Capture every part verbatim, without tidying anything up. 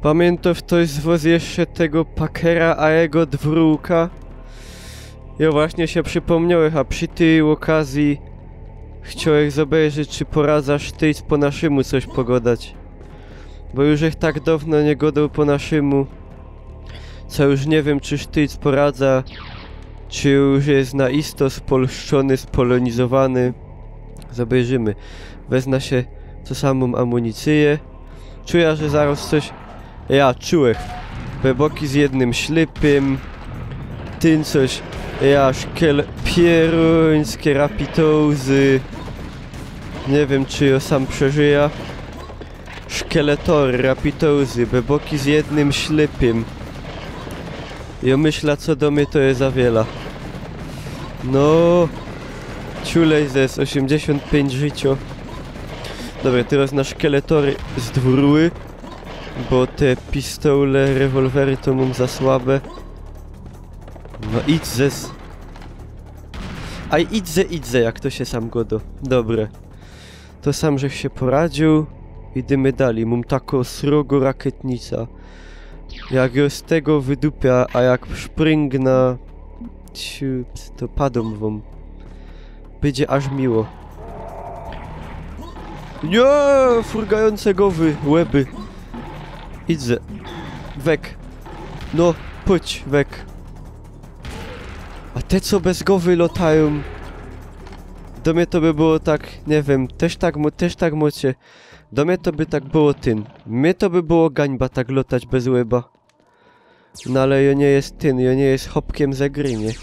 Pamiyntoł ftoś z wos jeszcze tego Packera, a jego dwōrōłka? Jo, właśnie sie przipōmniało, a przi tyj ôkazyji chciołech zobejrzeć, czy poradza sztyjc po naszymu coś pogodać. Bo już żech tak downo niy godoł po naszymu, co już niy wiym, czy sztyjc poradza, czy już je na isto spolszczōny, spolōnizowany. Zobejrzymy. Wezna sie, co sam mōm amunicyjõ. Czuja, że zarŏz coś... Ja, czułech. Beboki z jednym ślepym. Tyn coś. Ja, szkel... Pierōńskie rapitōłzy. Niy wiym, czy jo sam przeżyja. Szkeletory, rapitōłzy, beboki z jednym ślepym. Jo myśla, co do mie to je za wiela. No. Ciulej zes, ôziymdziesiōnt piyńć życio. Dobra, teroz na szkeletory zdwōrły, bo te pistołe, rewolwery to mōm za słabe. No idź zes. Aj idź ze, idź ze, jak to sie sam godo. Dobre. To sam żech sie poradziōł. Idymy dalij. Mōm tako srogo rakietnica. Jak jo z tego wydupia, a jak szpryngnã, ciu, to padōm wōm. Bydzie aż miło. Niy! Furgajōnce gowy, łeby. Idź ze. Wek. No, pōdź, wek. A te, co bez gowy lotajōm? Do mie to by było tak, niy wiym, tyż tak mo-, tyż tak mocie. Do mie to by tak było tyn. Mie to by było gańba tak lotać bez łeba. No ale jo niy jest tyn, jo niy jest chopkiym ze gry, niy?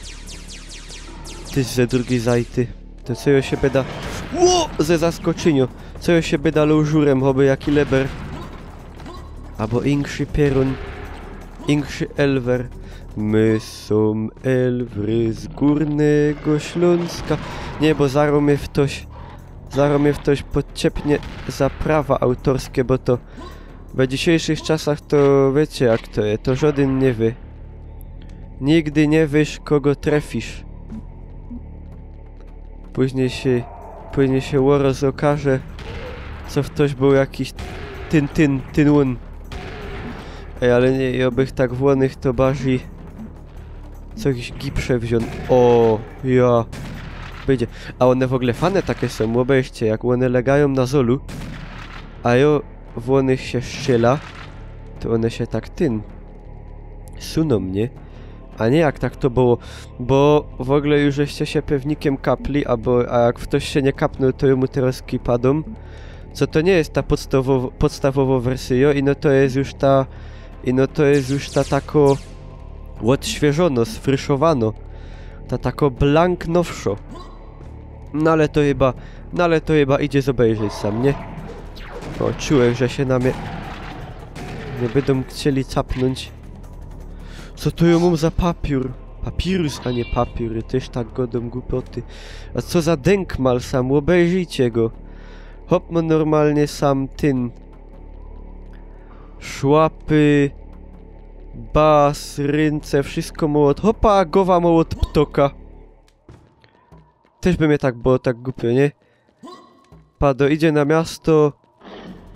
Tyż ze drugij zajty. To co jo sie byda... Ło! Ze zaskoczyniŏ. Co jo sie byda lōżurym, choby jaki leber. Abo inkszy pierōn. Inkszy elwer. My sōm elwry z Gōrnego Ślōnska. Niy, bo zarŏ mie ftoś, zarŏ mie ftoś podciepnie za prawa autorskie, bo to we dzisiejszych czasach to wiycie, jak to je, to żodyn niy wiy. Nigdy niy wiysz, kogo trefisz. Późnij sie, późnij sie ôroz ôkaże, co ftoś bōł jakiś tyn, tyn, tyn ōn. Ej, ale niy, jo bych tak w ônych to barzij co jakiś gipsze wziōn. O, ja. Bydzie. A ône w ôgle fajne take sōm, ôbejrzcie, jak ône legajōm na zolu, a jo w ônych sie strzela, to ône sie tak tyn sunōm, niy? A niy jak tak to było, bo w ôgle już żeście sie pewnikym kapli, abo, a jak ftoś sie niy kapnōł, to jo mu teroz kipadōm. Co to niy jest ta podstawowo-, podstawowŏ wersyjŏ, ino to jest już ta, ino to jest już ta tako ôdświeżōno, sfryszowano. Ta tako blank nowszo. No ale to chyba, no ale to chyba idzie zobejrzeć sam, niy? O, czułech, że sie na mie niy bydōm chcieli capnōńć. Co to jo mōm za papiōr? Papirus, a niy papiōr, jo tyż tak godōm gupoty. A co za dynkmal sam, ôbejrzyjcie go. Chop mo normalnie sam tyn. Szłapy, bas, rynce, wszysko mo ôd chopa, a gowa mo ôd ptoka. Tyż by mie tak było tak gupio, niy? Pado idzie na miasto,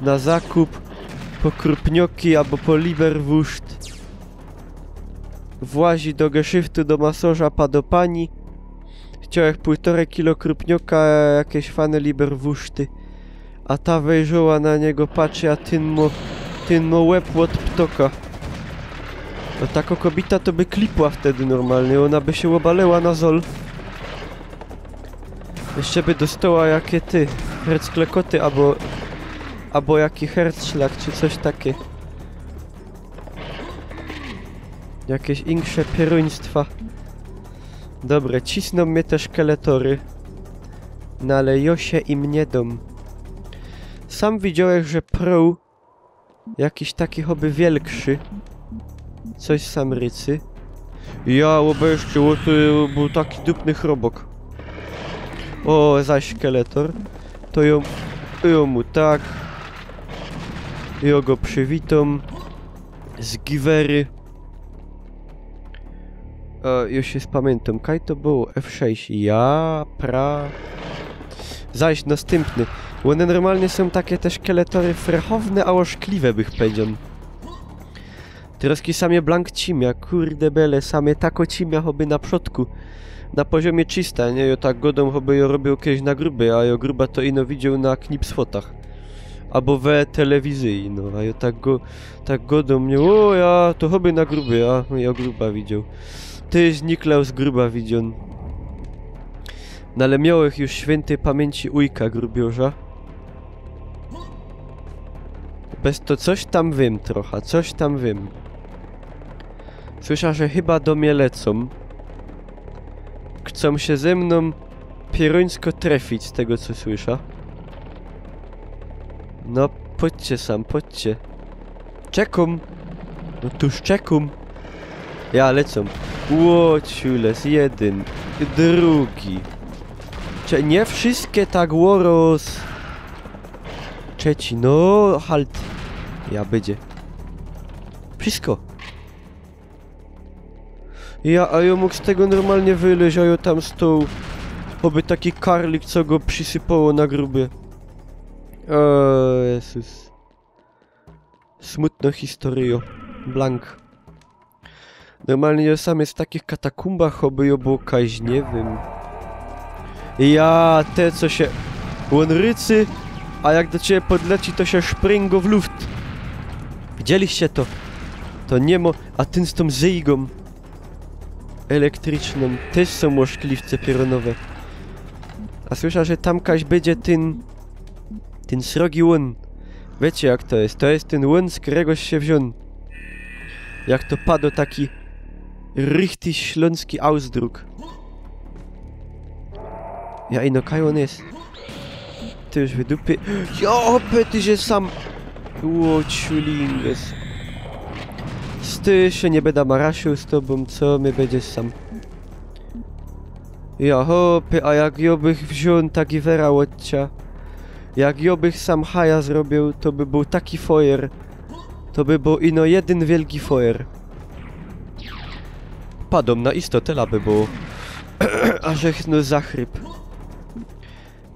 na zakup, po krupnioki abo po liberwuszt. Włazi do geszyftu, do masorza, pado pani. Chciołech pōłtorej kilo krupnioka, jakeś fajne liberwuszty. A ta wejrzoła na niego, patrzi, a tyn mo, tyn mo łeb ôd ptoka. No tako kobita to by klipła wtedy normalnie, ôna by sie ôbalała na zol. Jeszcze by dostoła jakie ty, hercklekoty, abo, abo jaki hercszlag, czy coś takie. Jakeś inksze pierōństwa. Dobre, cisnōm mie te szkeletory. No ale jo sie im niy dōm. Sam widziołech, że prōł jakiś taki choby wielkszy. Coś sam rycy. Ja, ôbejrzcie, ôto bōł taki dupny chrobok. O, zaś szkeletor. To jo, jo mu tak. Jo go przywitōm. Z giwery. E, już sie spamiyntōm, kaj to było? F sześć. Ja, pra. Zaś nastympny. Ône normalnie sōm take te szkeletory frechowne, a ôszkliwe bych powiedzioł. Troski samie blank cimia, kurde bele, samie tako cimia choby na przodku. Na poziōmie trzysta, nie? Jŏ tak godōm, choby jŏ robiył kejś na grube, a jŏ gruba to ino widzioł na knipsfotach. Abo we telewizyji, no, a jŏ tak go, tak godōm, nie? Ô, ja to choby na grube, a jŏ gruba widzioł. Tyż Niklaus gruba widziōn. No ale miołech już świyntyj pamiyńci ujka grubiŏrza. Bez to coś tam wiym trocha, coś tam wiym. Słysza, że chyba do mie lecōm. Chcōm sie ze mnōm pierōńsko trefić, z tego co słysza. No, pōdźcie sam, pōdźcie. Czekōm. No tuż czekōm. Ja lecōm. Ło, ciules, jedyn, drugi. Cze-, nie wszyjske tak ôroz. Trzeci, no, halt. Ja bydzie. Wszyjsko. Ja, a jŏ mōg z tego normalnie wylyź, a jŏ tam stoł. Choby taki karlik, co go przisypoło na grube. O Jezus. Smutno historyjo. Blank. Normalnie jŏ sam jest w takich katakumbach, choby jŏ bōł kajś, nie wiym. Ja, te co sie... Ôn rycy, a jak do ciebie podleci, to sie szpryngo w luft. Widzieliście to? To niy mo... A tyn z tōm zyjgōm elektrycznōm tyż sōm ôszkliwce pierōnowe. A słysza, że tam kajś bydzie tyn... Tyn srogi ôn. Wiycie, jak to jest? To jest tyn ôn, z keregoś sie wziōn. Jak to pado taki richtig ślōnski ausdruk. Ja, ino kaj ôn jest. Ty już wydupy. Jo, hopy, ty sie sam. Ło, ciulinges. Ty sie niy byda maraszył z tobōm, co my bydzie sam. Ja, hopy, a jak jŏ bych wziōn ta giwera ôd cia, jak jŏ bych sam haja zrobiōł, to by bōł taki fojer. To by bōł ino jedyn wielki fojer. Padōm na istotela by było. A żech no zachryp.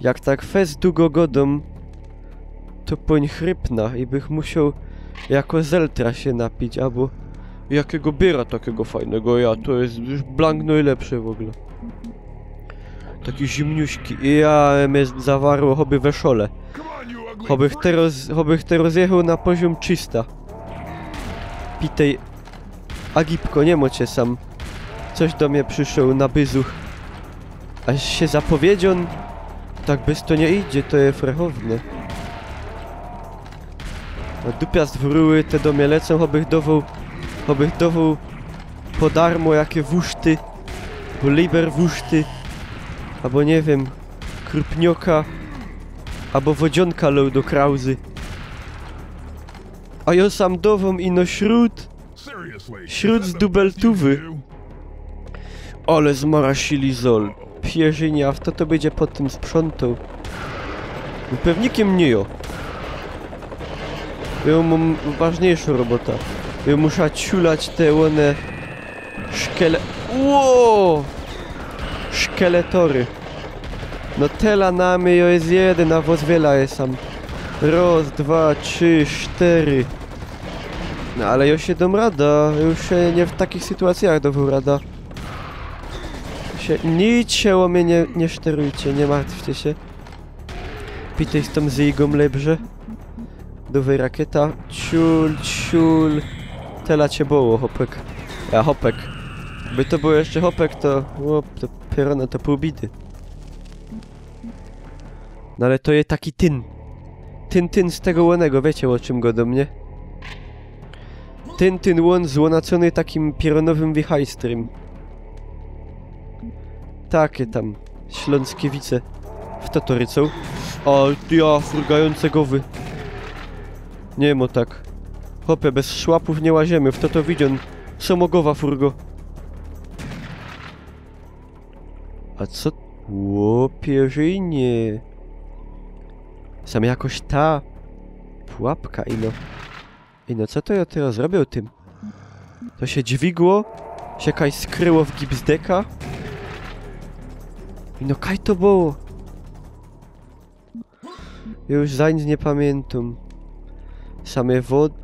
Jak tak fest dugo godōm, to pōń chrypna i bych musioł jako zeltra sie napić, abo jakigo biera takigo fajnego, ja, to jest już blank nojlepszy w ogōle. Taki zimniuśki. I ja, mie zawarło, choby we szole. Chobych te roz-, chobych te rozjechoł na poziōm trzysta. Pitej, Agipko, niy mo cie sam. Coś do mie przyszoł na byzuch. A sie zapowiedziōn. Tak bez to niy idzie, to je frechowne. A dupiast wruły te do mie lecōm, chobych dowoł, chobych dowoł po darmo jakie wuszty, bo liber wuszty, abo niy wiym, krupnioka, abo wodziōnka low do krauzy. A jŏ sam dowōm ino śrut, śrut z dubeltuwy. Ale zmarasili zol. Pierzynie, a fto to bydzie potym sprzątoł? No pewnikiym niy jŏ. Jŏ mōm ważniejszõ robota. Jŏ musza ciulać te ône szkele-, ło! Szkeletory. No tela na mie jŏ jest jedyn, a wŏs wiela jest sam. Roz, dwa, trzi, sztery. No ale jŏ sie dōm rada, już sie niy w takich sytuacyjach dowōm rada. Sie, nic sie ô mie niy, niy szterujcie, niy martwcie sie. Pitej z tōm zyjgōm lebrze. Dowej rakieta. Ciul, ciul. Tela cie było, hopek. Ja, hopek. By to było jeszcze hopek, to, chop, to pierōna, to pōł bidy. No ale to je taki tyn. Tyn, tyn z tego ônego, wiycie ô czym godōm, niy? Tyn, tyn ôn złonacōny takim pierōnowym wichajstrym. Takie tam ślōnskiwice. Fto to rycoł? O, ja, furgajōnce gowy. Niy mo tak. Chopie, bez szłapōw niy łazymy, fto to widziōn? Samo gowa furgo. A co? Ło, pierzynie. Sam jakoś ta pułapka, ino. Ino, co to jŏ teroz zrobiōł tym? To sie dźwigło, sie kajś skryło w gipsdeka. Ino, kaj to było? Już za nic niy pamiyntōm. Same wod-,